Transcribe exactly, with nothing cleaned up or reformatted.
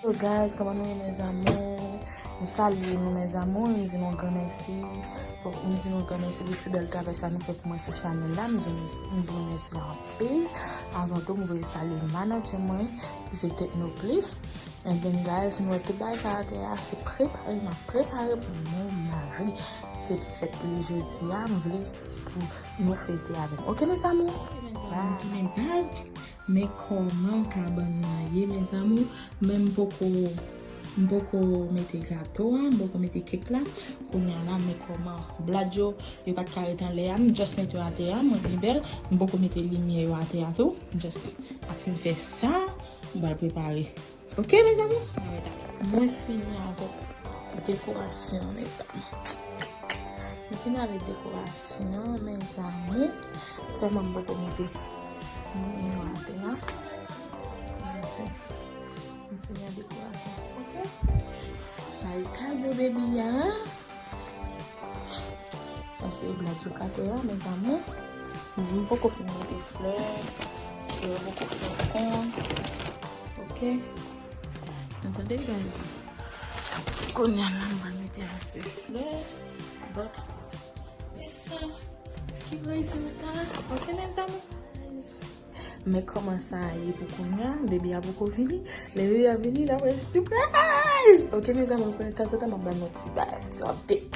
So guys, kòman nou ye, mes amours? M salye nou, mes amours, m di nou gran mèsi. Bon, m di nou gran mèsi pou si bèl travay sa nou fè pou mwen sou chanèl la. M di nou mèsi, m di nou mèsi anpil. Avan tou, m voye salye manadjè mwen ki se Technopolis. And then guys, nou wè tout bagay sa atè a, se prepare m ap prepare pou mon mari. Se fèt li jodi a, m vle pou nou fete avè m. Oke, mes amours? Oke, mes amours, m tounen bak. Men kòman kabann nan ye, mes amours? Men m poko, m poko mete gato a, m poko mete kèk la. Kounye a la, men kòman blad yo, yo pa t ka ret anlè a, m just mete yo atè a, mwen byen bèl. M poko mete limyè yo atè a tou. M just ap fin fè sa, m pral prepare. Oke, mes amours? Mwen fini avèk dekorasyon, mes amours. Mwen fini avèk dekorasyon, mes amours. Sèlman m poko mete limyè yo atè a. Anfen, mwen fini ak dekorasyon. Oke? Sa e kado baby a. Sa se blad yo k atè a, mes amours. M poko fin mete flè. Flè yo poko fè konn. Oke? Nou tande, guys? Kounye a la, m pral mete ase flè. But, e sa ki rezilta. Oke, mes amours? Men kòman sa ye pou kounye a, baby a poko vini. Lè baby a vini, l ap gen surprise. Oke, mes amours, konnen tanzantan m ap ba nou ti bagay, ti update.